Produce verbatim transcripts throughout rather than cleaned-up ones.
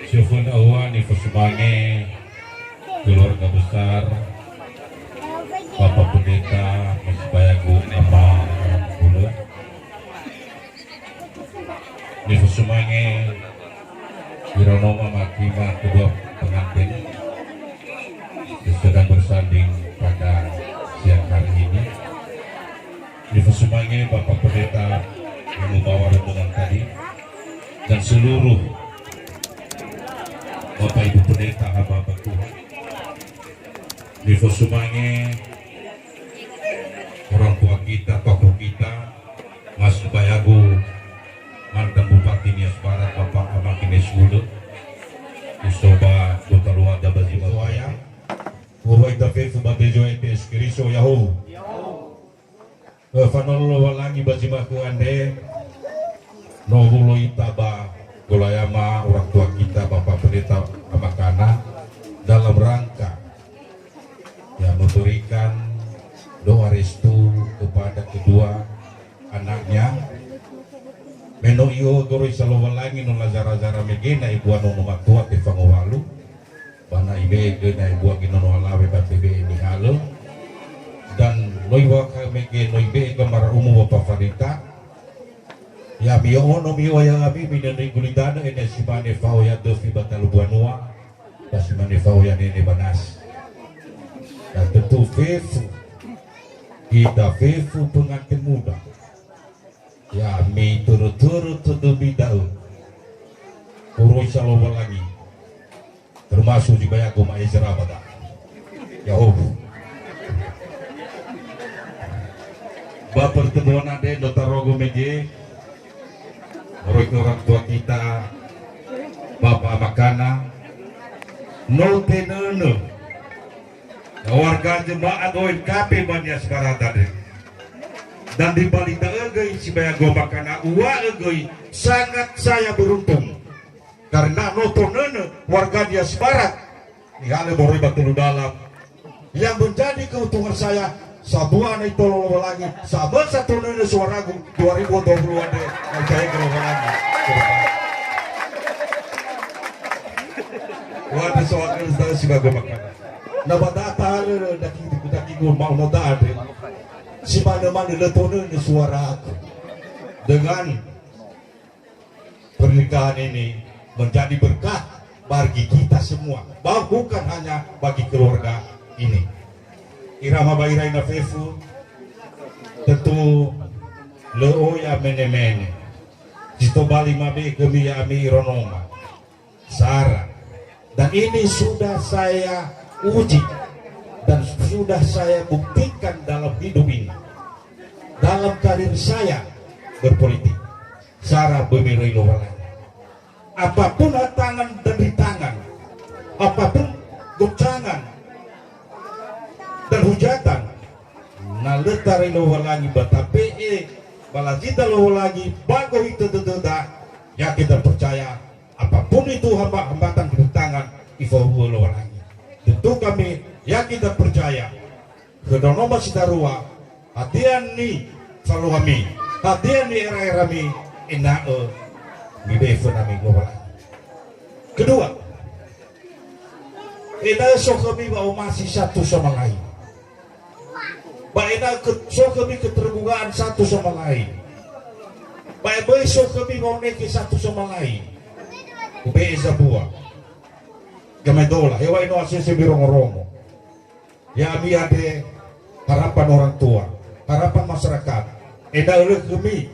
Si oföna ua nifosumange keluarga besar Bapak Pendeta Masibayagu Ama Bulu. Nifosumange ira noma makima kedua pengantin yang sedang bersanding pada siang hari ini. Nifosumange Bapak Pendeta yang membawa rombongan tadi dan seluruh Bapak Ibu Pendeta, hamba-hamba Tuhan. Nifosumange orang tua kita, tokoh kita, Masibayagu, mantan Bupati Nias Barat, Bapak Ama Kines Muda, Isoba Kota Luada Baziba Buaya, Purwa ita fefu ba Bezo Yesu Kristo, Ya'ahowu. Eh, fanolo Lowalangi ba zi ma'ökhö andre, no hulö ita ba golayama orang tua kita, Bapak Pendeta Amakana, dalam rangka, ya, memberikan doa restu kepada kedua anaknya. Me no i'o'ö goroisa Lowalangi no lazara-zara mege na ebua nono matua tefangowalu. Ba na ibe'e göi na ebua göi nono alawe ba tebe'e nihalö. Dan no iŵa'ö mege no ibe'e gamara umu Bapak Farita. Ya mi'o'ono mi'oya ami minönö gulidanö ena'ö si mane fa'oya döfi ba talu banua, ba si mane fa'oya nene ba nasi. Dan tentu fefu, kita fefu pengantin muda. Ya, mitörö-törö tödömi da'ö. Goroisa Lowalangi. Termasuk Zibayagu Ma'ezra ba da'ö. Ya'ahowu. Ba pertemuan andre no tarogo mege. Moroi khö orang tua kita, Bapak Amakana. No tenönö. Warga jemaat O N K P ba Nias Barat andre. Dan di balik da'ö göi Sibayagu Amakana, uŵa'ö göi sangat saya beruntung. Karena no tonönö warga Nias Barat, nihalö moroi ba Tulu Dalam. Yang menjadi keuntungan saya, sambua na itolo Lowalangi, samösa tonönö suaragu dua ribu dua puluh andre, na itahe Lowalangi. Wada soal Sibayagu Amakana. Na ba data ale daki, daki gol mau no dade. Si manö-manö lö tonönö suara aku. Dengan pernikahan ini menjadi berkah bagi kita semua. Bah-, bukan hanya bagi keluarga ini. Ira ma ba ira ina fefu, tentu lö oya mene-mene. Si tobali mabe'e khömi ya'ami ira noma. Sara. Dan ini sudah saya uji dan sudah saya buktikan dalam hidup ini. Dalam karir saya berpolitik. Sara böi moroi Lowalangi. Apapun hatangan dan rintangan, apapun goncangan dan hujatan, na lö taröi Lowalangi ba tabe'e ba lazida Lowalangi ba gohitö dödöda, yakin dan percaya Apapun itu hamba-, hambatan rintangan, ifahuhuo Lowalangi. Tentu kami yakin dan percaya, khö ndraono ba si darua, hadia nifaluami, hadia ni'era-erami, ena'ö mibe'e fönami Lowalangi. Kedua, ena'ö so khömi wa'omasi satu sama lain. Ba ena'ö ke-, so khömi keterbukaan satu sama lain. Ba böi so khömi wa'onekhe satu sama lain. Ube'e zambua. Gamaedola, heŵa'ae no asese mirongo-rongo. Ya'ami andre harapan orang tua, harapan masyarakat. Ena'ö lö khömi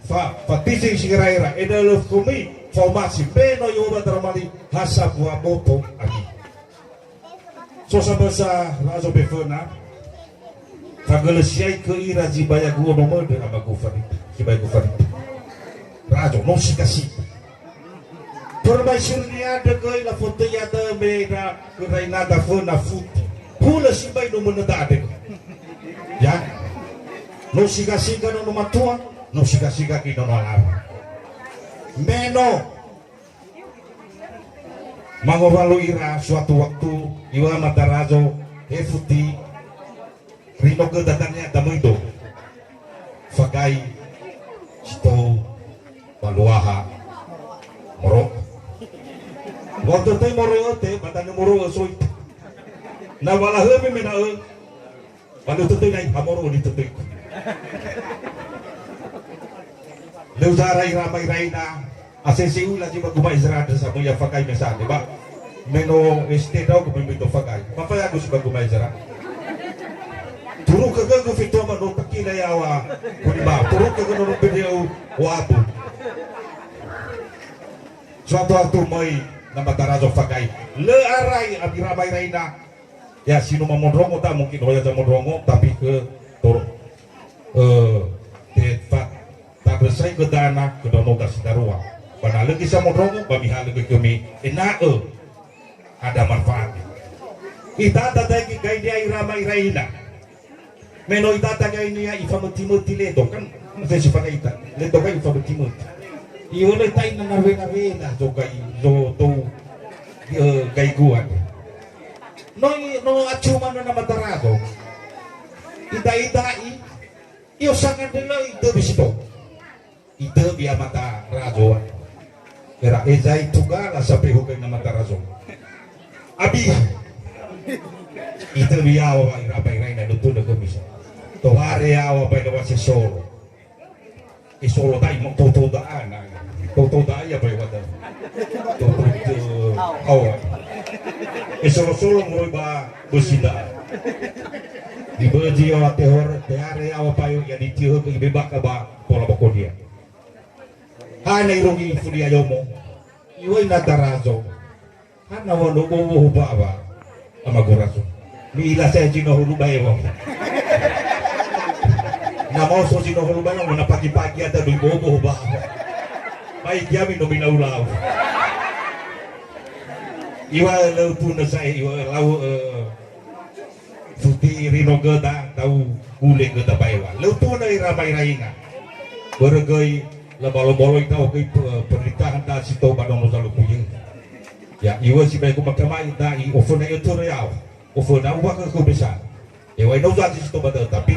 Fa-, fatisi si era-era, ena'ö lö khömi fa'omasi, mbe no Yehowa daramali ha sambua boto ami. So samösa razo be föna, fagölö siai khö ira zi bayagu ono möndrö amagu Farita, zi bayagu Farita. Razo, no siga-siga. Permaisuri ni'andrö göi lafotöi iada'ö me ira Khöra inada föna futi. Hulö sibai no mönö da'e. Ya. No siga-siga nono matua, no siga-siga göi nono alawe. Me no mangowalu ira suatu waktu, iŵa'ö ma Darazo, he futi, Rinogö dadania damöido. Fagai si tou ba luaha moro. Ba tötöi moro'ö te, ba danö moro'ö soi. Na wa lahömi mena'ö, ba lö tötöi nai, ha moro'ö nitötöiku. Lö zara ira ma iraina, asese ula zi ba guma Ezra andrö samöi ya fagai mesane, ba me no S T ndra'o gumembe to fagai. Ba faya gu si ba guma Ezra. Turukö gö gu fitu ma no takila yawa, kuni ba. Turukö gö no bede au, wabu. Suatu waktu möi na matarazo fagai. Lö arai abi ira ma iraina. Ya, si no mamondrongo ta mungkin hoya zamondrongo, tapi ke toro. Eh, te fa-, tabersai ke dana ke dono dasi darua. Ba na lö gisa mondrongo, ba mihalö ke kemi, ena'ö ada manfaat. Ita tataigi gai dia ira ma iraina. Me no itata gai nia ifamöti-möti ledo, kan? Mese si fana ita. Ledo gai ifamöti-möti. Iole tai na nawena-wena zo gai, zo tou, eh, gai gua. No i, no acuma na matarazo. Ita-ita i, io sangan delo i, te bisito. Itöbi amatarazo. Era ezai tugala sapehu kai na matarazo. Abi. Itöbi yawa wa ira bai raina lutuna kemisa. Tohare yawa bai na wase solo. E solo dai mo toto da ana. Toto da ya bai wada. Toto, eh, awa. E solo-solo moroi ba bösi da. Ibözi yawa tehor, tehare yawa payo ya ditihö ke ibebaka ba pola bokodia. Hana irongi fulia yomo. Iwai na tarazo. Hana wa no bobo hubawa. Ama gorazo. Mi ila saya zino hulu baewa. Na mau so zino hulu baewa, na pagi-pagi ada dui bobo hubawa. Bai kiami no minau-lau. Iwa lö tuna sae, iwa lau, eh, Futi rino göda, tau ule göda baewa. Lö tuna ira ba iraina. Börö göi, labalo-baloi tau göi pe-, pemerintahan da si tou ba nono zaluku yö. Ya, iwa si bae ku makamai da i oföna yö törö yao. Oföna uwa ke ku besa. Ewa ina uzazi si tou ba da, tapi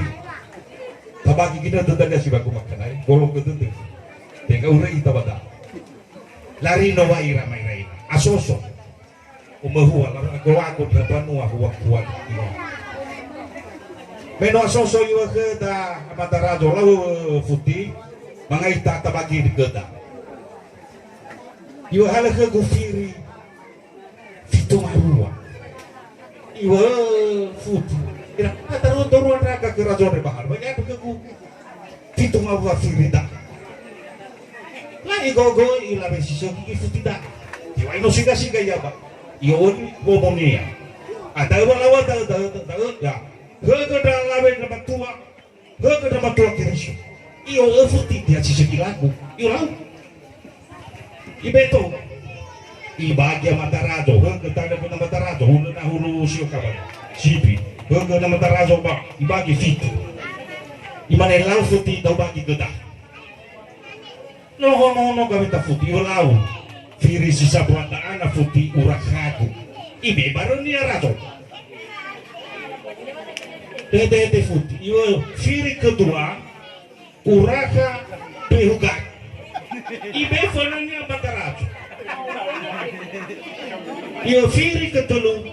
tabagi gina döda si bae ku makamai, bolo ke döda. Tenga ure ita ba da. Larino wa ira ma iraina. Asoso. Umöhua, lara ago-ago di habanua hua-hua. Me no asoso iwa khöda amatarazo lau futi, mangai ta tabagi di göda. Iwa halö khögu firi fitu ngarua. Iwa futi. Ira, atarua-tarua ndraga ke razo re bahal. Banyak khögu. Fitu ngawua firi da. La'i gogo ila resi sökhi ifuti da. Iwai no siga-siga ia ba. Ioni womonia. Ada wa lawa da, da, da, da, ya. Högö da lawe na matua. Högö da matua Keriso. Io öfuti dia si sökhi lagu. Io lau. Ibeto. Ibagi amatarazo, högö tanda pun amatarazo, hulu na hulu sio kabaya. Sipi, högö na amatarazo ba, ibagi fitu. Imane lau futi da'u bagi göda. Noho-noho gaweta futi, ilau. Firi si sambua ta'ana futi urakhagu. Ibe barönia razo. Tete-tete futi, iwa firi kedua, Urakha behu gai. Ibe fönania amatarazo. Io firi ketölu.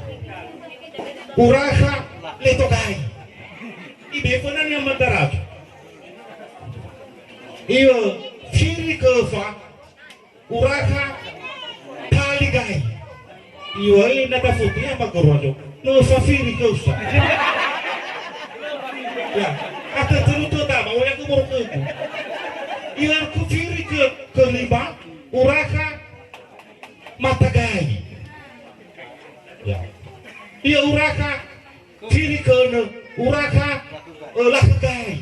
Urakha leto gai. Ibe fönania amatarazo. Io firi keöfa. Urakha tali gai. Iwai na dafuti ama gorojo. No fafiri kausa. Ya, ata teruto dama, oya ku moro kuku. Iwai ku firi ke, kelima, urakha mata gai. Ya. Ia urakha Firi keönö, urakha, ö, lakhö gai.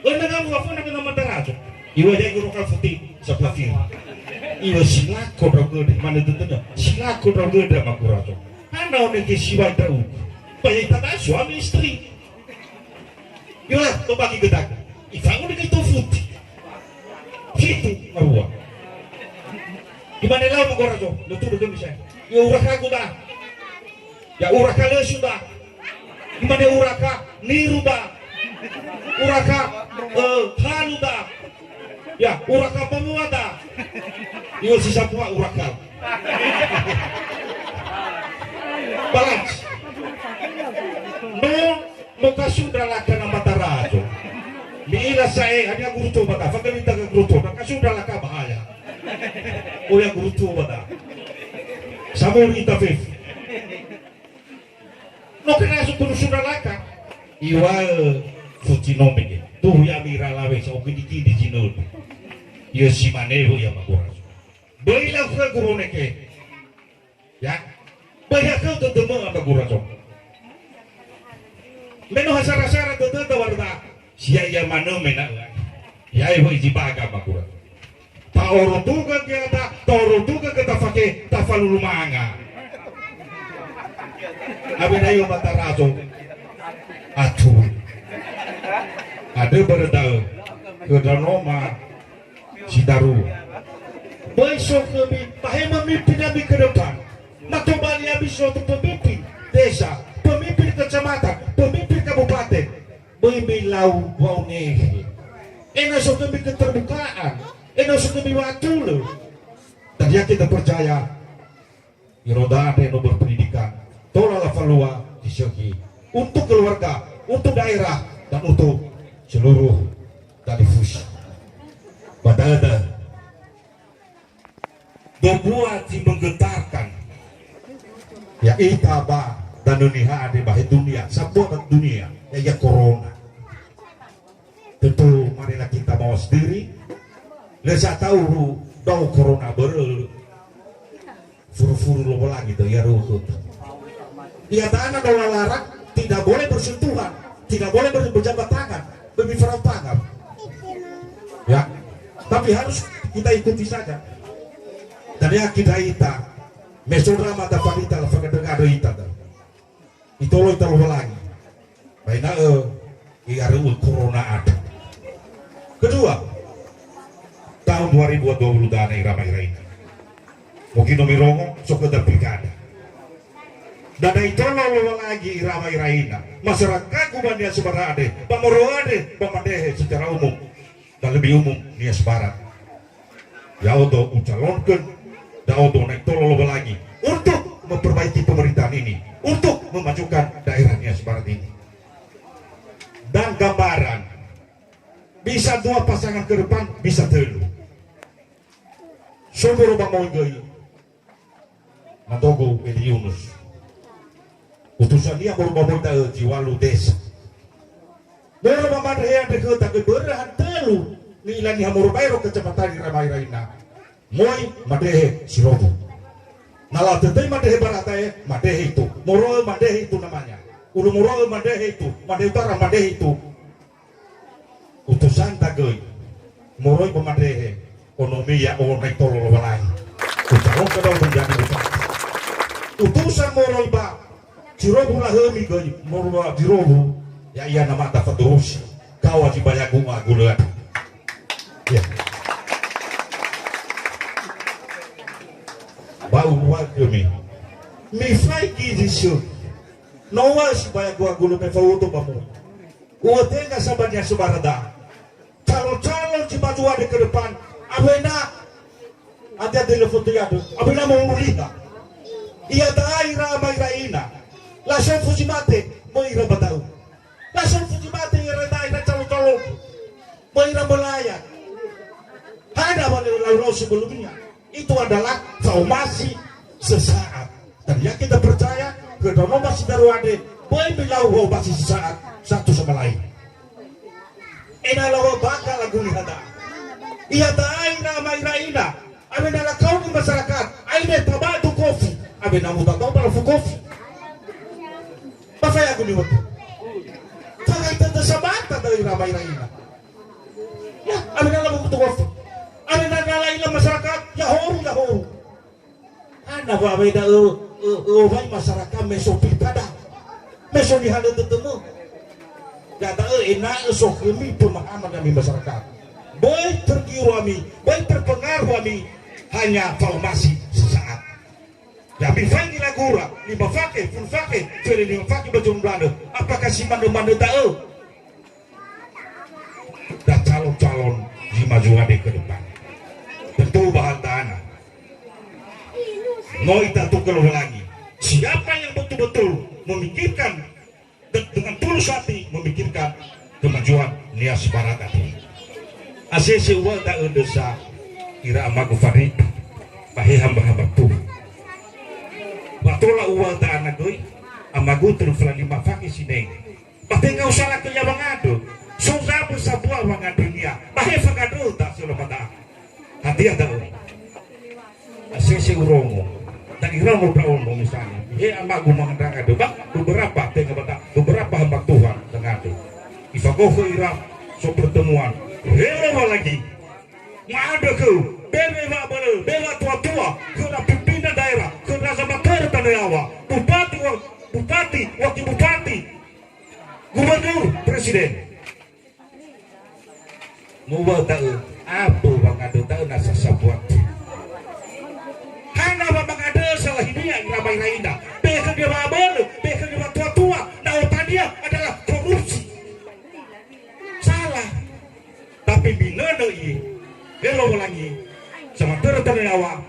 Önö ngamu aföna kena amatarazo. Iwa dai guru kal futi, sapua firi. Iwa si lako ndrau gödra, mana dödöna. Si lako ndrau gödra amatarazo. Hana one ke siwai ndraugu. Ba ya itada suami istri. Iwa, tobagi gödagu. Ifangu ni ke to futi. Fitu ngarua. Imane lau amatarazo, lö tudu gemi saya. Iwa urakhagu da. Ya, urakha lösu da. Imane urakha niru da. Urakha, eh, halu da. Ya, urakha pemua da. Iwa si sapua urakha. Balansi. No, no kasundra laka na matarazo. Mi'ila sa'e, hadia guru tuo ba da, fagalita ga guru tuo, na kasundra laka bahaya. Oya guru tuo ba da. Samuri ita fefu. No kena sukuru sundra laka. Iwa'ö futi nomege. Tuhu ya'ami ira alawe sa ogidi-gidi zinödu. Ia si mane wö ia magurazo. Böi lau khö gurunege. Ya. Böi ha khö dödömö ama gurazo. Me no hasara-sara dödöda warda. Sia ia manö mena'ö. Ya'e wö izi baga ama gurazo. Ta'orotugö gö ta, ta'orotugö gö tafake, tafalulu manga. Awena io matarazo. Atu. Ada börö da'ö. Kö danoma. Sidarua. Böi so khömi, ba he memimpin ami ke depan. Ma tobali ami so tu pemimpin desa, pemimpin kecamatan, pemimpin kabupaten. Böi milau wa'onehe. Ena'ö so khömi keterbukaan, ena'ö so khömi wa'atulö. Dan yakin dan percaya, Iro da'e no berpendidikan, tola lafalua zi sökhi untuk keluarga, untuk daerah, dan untuk seluruh talifusi. Ba da'ö, dua zi menggetarkan, ya'ita ba danö niha andre ba he dunia, sambua ba dunia, ya'ia corona. Tentu marilah kita mawas diri. Lö sa tahu bau corona börö. Furu-furu Lowalangi da'ö, ya ruhut. Ia dana no lalarang, tidak boleh bersentuhan, tidak boleh ber-, berjabat tangan, böi mifarau tangan. Ya. Tapi harus kita ikuti saja. Dan yakin ita, me so ndra mata falita la fagadögadö ita da'ö. Itolo ita Lowalangi. Ba ena'ö i'aröu'ö corona andrö. Kedua, tahun dua ribu dua puluh dua ira ama ira ina. Mungkin no mirongo, so khöda pilkada. Da da'e itolo Lowalangi ira ama ira ina. Masyarakat Gubania Sebarat andre, ba Moro andre, ba Mandehe secara umum. Dan lebih umum, Nias Barat. Ya'odo ucalonkan, ya'odo na itolo Lowalangi untuk memperbaiki pemerintahan ini, untuk memajukan daerah Nias Barat ini. Dan gambaran, bisa dua pasangan ke depan, bisa tölu. So moro ba moi göi, Mandogu Eli Yunus. Utusan ia moro ba moi da'ö zi walu desa. Moro ba Mandehe andre khöda göi börö ha tölu ni'ila niha moro baero kecamatan ira ama ira ina. Moi Mandehe Sirobu. Na latöi Mandehe Barat da'e, Mandehe itu. Moro'ö Mandehe itu namanya. Ulu Moro'ö Mandehe itu. Mandehe Utara Mandehe itu. Utusan da'ö göi moroi ba Mandehe, onomi ya'o na itolo Lowalangi. Ucalonkan da'ö menjadi bupati. Utusan moroi ba Sirobu lahömi göi, moroi ba Sirobu, ya'ia namata Fadorosi, kawa zi bayagu agu lö andrö. Ya. Ba uŵa'ö khömi. Mifaigi zi sökhi. No uŵa'ö si bayagu agu lö me fauodo ba mu. U'ö tenga sa ba Nias Barat da. Calon-calon zi maju andre ke depan. Awena. Ade-ade lö foto ya'andrö. Awena mowuliha. Iada'a ira ama ira ina. Lasofu zi mate. Möi ira ba da'ö. Lasofu zi mate ira da'a ira calon-calon. Möi ira melayang. Hana wa lö lau-lau sebelumnya. Itu adalah faomasi sesaat. Dan yakin dan percaya, khö ndraono ba sidarua andre, böi milau faomasi sesaat, satu sama lain. Ena'ö lawa'ö bakha lagu niha da'a. Iada'a ira ama ira ina, awena lakaoni masyarakat, aine tabatu kofi, awena mutadao ba lafu kofi. Ba fayagu niwötu. Fagai tödö sabata da'ö ira ama ira ina. Ya, awena labuku tugofu. Awena na la'ila masyarakat, yahoru, yahoru. Hana wa awena ö, ö, ö, owai masyarakat me so pilkada. Me so nihalö tödömö. Ya da'ö ena'ö so khömi pemahaman ami masyarakat. Böi tergiur ami, böi terpengaruh ami, hanya faomasi sesaat. Ya, mifaigi lagura, lima fake, fulu fake, fele lima fake baju belanja. Apakah si manö-manö da'ö? Da calon-calon zi maju andre ke depan. Tentu ba hal da'ana. Mau ita tuka Lowalangi. Siapa yang betul-betul memikirkan de-, dengan tulus hati memikirkan kemajuan Nias Barat tadi. Asese ua da'ö dösa ira amagu Farid, ba he hamba-hamba tu. Wa tola ua da'ana göi, amagu tölu fala lima fake sinenge. Ba tenga usala khö ia wangandrö. So zabö sabua wangandrönia. Ba he fangandröda si lö mada. Hadia da'ö? Asese urongo. Dan irongo ndra'ono misalnya. He amagu mangandraga dö. Ba beberapa tenga bata, beberapa hamba Tuhan tengah tu. Ifagohö ira so pertemuan. He Lowalangi. Ma'andrö khöu, bewe wa'abölö, bewe wa'atuatua, khö ndra pimpinan daerah, khö ndra zamatörö tanö yaŵa, bupati, wa-, bupati, wakil bupati, gubernur, presiden. Muwa da'ö, abö wangandrö da'ö nasa sabuat. Hana wa mangandrö salahinia ira maira ina. Be khönia wa'abölö, be khönia wa'atuatua, na otania adalah korupsi. Salah. Tapi binönö i, he Lowalangi, samatörö tanö yaŵa,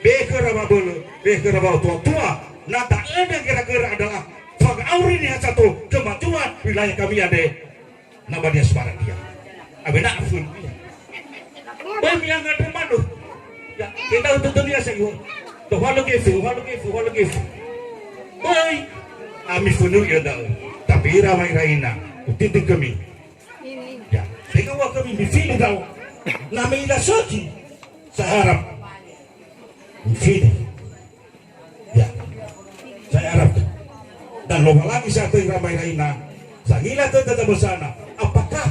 be khöra wa'abölö, be khöra wa'atuatua, na da'ö nde geragöra adalah fanga'auri niha sato kemajuan wilayah kami andre. Na ba dia sebarang dia. Awena afun. Böi miangandrö manö. Ya, kita untuk dunia saya. Dohalo gefu, halo gefu, halo gefu. Böi. Ami funu ya da'ö. Tapi ira maira ina. Utiti kami. Ya, tenga wa kami mifili da'ö. Na me ila sökhi. Saya harap. Mifili. Ya. Saya harap. Dan Lowalangi sato ira maira ina, sangila tödö zamösana. Apakah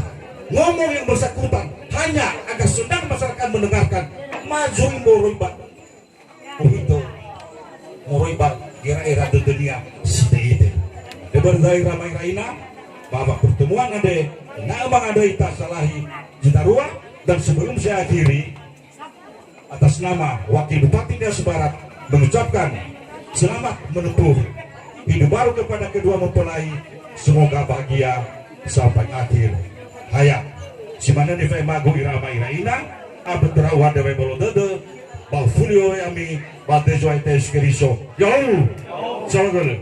ngomong yang bersangkutan hanya agar senang masyarakat mendengarkan? Mazui moroi ba uhito, moroi ba gera-gera dödönia si ide-ide. Dödö ira maira ina, bahwa pertemuan andre, ena'ö mangandrö ita salahi zi darua, dan sebelum saya akhiri, atas nama Wakil Bupati Nias Barat mengucapkan selamat menempuh hidup baru kepada kedua mempelai. Semoga bahagia sampai akhir hayat. Si manö nifa'emagu ira ama ira ina, abötöra uhadia wa'ebolo dödö, ba ufuli oe ami ba döi Zo'aya ita Yesu Keriso. Ya'ahowu. Salam.